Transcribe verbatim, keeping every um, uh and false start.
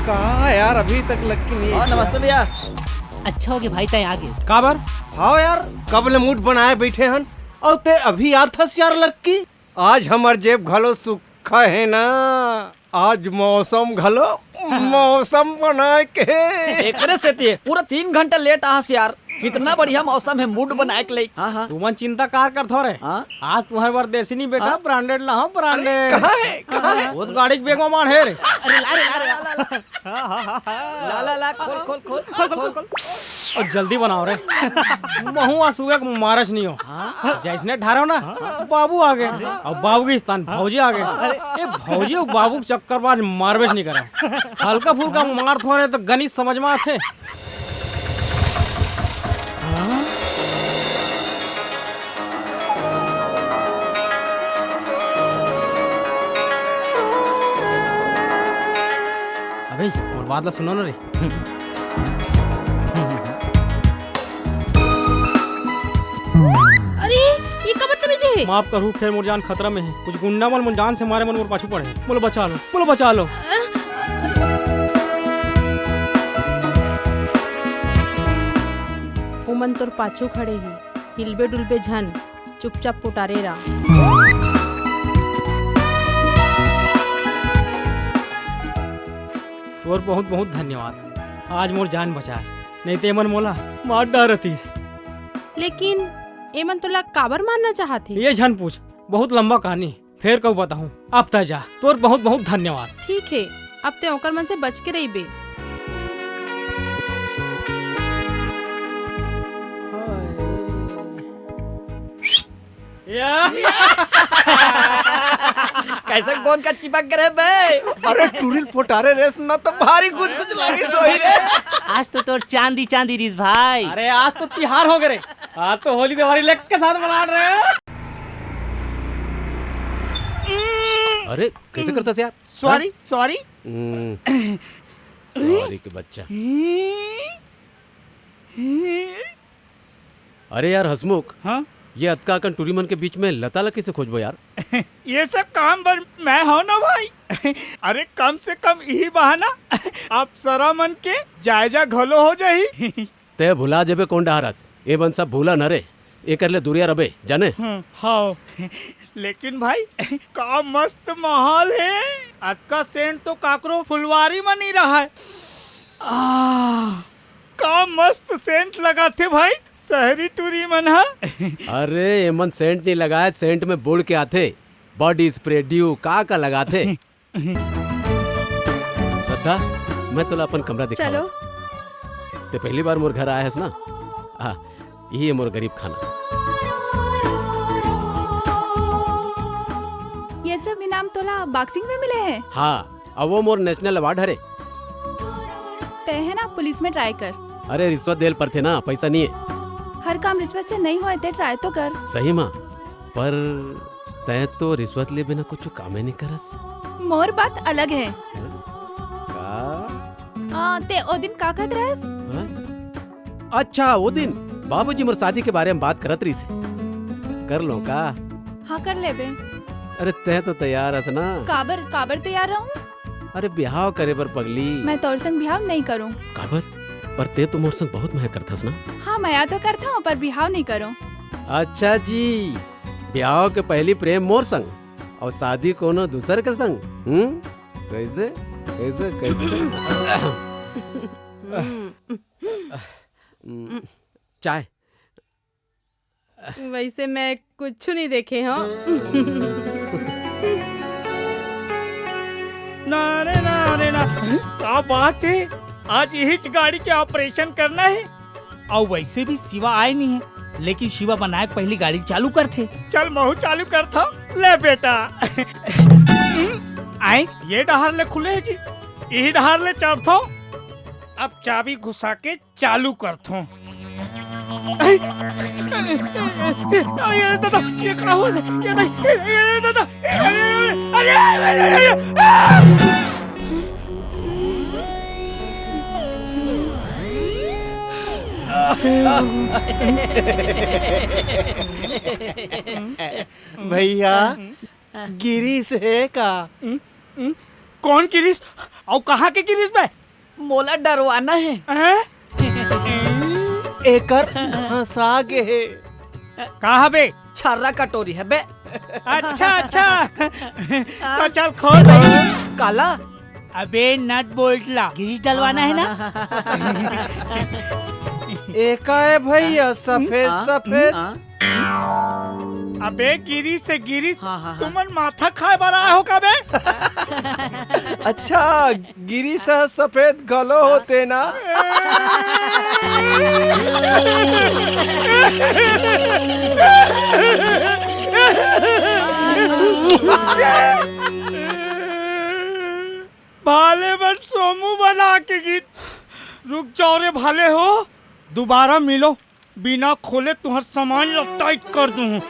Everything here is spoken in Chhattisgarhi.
कहाँ यार, अभी तक लक्की नहीं हाँ, आया। नमस्ते भैया। अच्छा हो गया भाई, तैं आ गए। काबर? हाँ यार, कब ले मूड बनाए बैठे हन, अउ तैं अभी आत हस यार लक्की। आज हमर जेब घलो सुक्खा हे ना, आज मौसम घलो मौसम बनाए के। एकरे सेती पूरा तीन घंटा लेट आहस यार। कितना बढ़िया मौसम है मूड बनाए के लिए। हाँ, हाँ। तुमन चिंता कार करथो रे? हाँ? आज तुम्हारे बर देसी नहीं बेटा, हाँ? ब्रांडेड ला, हाँ, ब्रांडेड। कहाँ है? कहाँ है? वो तो गाड़ी के बैग में माढ़े रे। अरे ला रे, ला रे, ला, ला, ला। ला, ला, ला, खोल, खोल, खोल, खोल, खोल, खोल। और जल्दी बनाओ रे। महू आज सुबह के मारच नहीं हो। हाँ? जैसने ढारो ना, बाबू आ गए। और बाबू के स्थान भौजी आ गए। ए, भौजी और बाबू के चक्कर बाद मारबेच नहीं करा। हल्का फुल्का मार थोड़े तो गणित समझ में आथे। अबे, मोर बात ला सुनो ना रे। अरे, ये का बदतमीजी है? माफ करहू, फेर मोर जान खतरा में है। कुछ गुंडा मन मोर जान से मारे मन मोर पाछू पड़े। मोला बचा लो, मोला बचा लो। ओमन तोर पाछू खड़े ही, हिलबे डुलबे झन, चुपचाप पोटारे रह। तोर बहुत बहुत धन्यवाद, आज मोर जान बचास, नहीं ते एमन मोला मार डारतिस। लेकिन एमन तोला काबर मारना चाहत हे? ये झन पूछ, बहुत लंबा कहानी, फेर कब बताहूँ। अब तै जा, तोर बहुत बहुत धन्यवाद। ठीक है, अब तै ओकर मन से बच के रहिबे। या। कैसे गोंद का चिपक गए बे? अरे टूरिल पोटारे रेस ना तो भारी कुछ कुछ लगे सोई रे। आज तो तोर चांदी चांदी रिस भाई। अरे आज तो तिहार हो गए रे। आज तो होली दिवाली लेके साथ मना रहे हैं। अरे कैसे करता से यार? सॉरी, हाँ? सॉरी। हम्म, सॉरी के बच्चा। अरे यार हसमुख, हाँ? ये अतका अकन टूरी मन के बीच में लता ला कैसे खोजबो यार? ये सब काम बर मैं हूं ना भाई। अरे कम से कम यही बहाना अप्सरा मन के जायजा घलो हो जाही। ते भुला जेबे कोन डहार हस? ए मन सब भूला न रे, एकर ले दूरिया रबे, जाने? हम्म, हाँ। लेकिन भाई, का मस्त माहौल है। अतका सेंट तो काकरो फुलवारी में नहीं रहा है। आह, का मस्त सेंट लगाथे भाई शहरी टूरी मन ह। अरे, एमन सेंट नहीं लगाए, सेंट में बुड़ के आथे। बॉडी स्प्रे, ड्यू, का का लगाथे। श्रद्धा, मैं तोला अपन कमरा दिखावत चलो। हूँ। ते पहली बार मोर घर आए हस ना? हाँ, यही है मोर गरीब खाना। ये सब इनाम तोला बॉक्सिंग में मिले हैं? हाँ, अब वो मोर नेशनल अवार्ड हरे। ते है ना, पुलिस में ट्राई कर। अरे, रिश्वत देल पड़थे ना, पैसा नहीं है। हर काम रिश्वत से नहीं होए, ते ट्राई तो कर। सही माँ, पर तै तो रिश्वत ले बिना कुछ कामे नहीं करस। मोर बात अलग है। का? आ, ते ओ दिन का कहत रहस? हाँ? अच्छा, वो दिन बाबूजी मोर शादी के बारे में बात करत रहिस। कर लो का? हाँ, कर लेबे। अरे, तै तो तैयार हस ना? काबर, काबर तैयार रहूं? अरे, बिहाव करे बर पगली। मैं तोर संग बिहाव नहीं करूं। काबर? पर ते तो मोर संग बहुत मया करथस ना? हाँ, मया तो करथूं, पर बिहाव नहीं करूं। अच्छा जी, बिहाव के पहली प्रेम मोर संग और शादी कोनो दूसर के संग, हम्म? कैसे? कैसे? कैसे? हम्म, चाय। वैसे मैं कुछ नहीं देखे हूँ। ना रे ना रे ना, का बात है? आज यही गाड़ी के ऑपरेशन करना है। और वैसे भी शिवा आए नहीं है, लेकिन शिवा बनाए के पहली गाड़ी चालू करथे। चल महू चालू करथो, ले बेटा। आए, ये डहार ले खुले है जी, यही डहार ले चढ़थो। अब चाबी घुसा के चालू करथों। अरे दादा, ये का होत हे? ये नहीं, ये दादा, अरे, अरे, अरे, अरे, अरे, आ! भैया, गिरिस हे का? हम्म, हम्म, कौन गिरिस? अउ कहाँ के गिरिस बे? मोला डरवाना हे। हैं? एकर धंसा गे हे। का हबे? छर्रा कटोरी हबे। अच्छा, अच्छा। तो चल खोल दे। काला? अबे नट बोल्ट ला गिरिस डलवाना हे ना? एका ए भैया सफेद हाँ, सफेद। हाँ। अबे गिरिस हे गिरिस, हाँ, हाँ, हाँ। तुमन माथा खाए बर आए हो का बे? अच्छा, गिरिस ह सफेद घलो होथे ना? भाले मन सोमू बना के गिन। रुक जाओ रे भाले हो, दोबारा मिलो, बिना खोले तुहर सामान ला टाइट कर दूँ।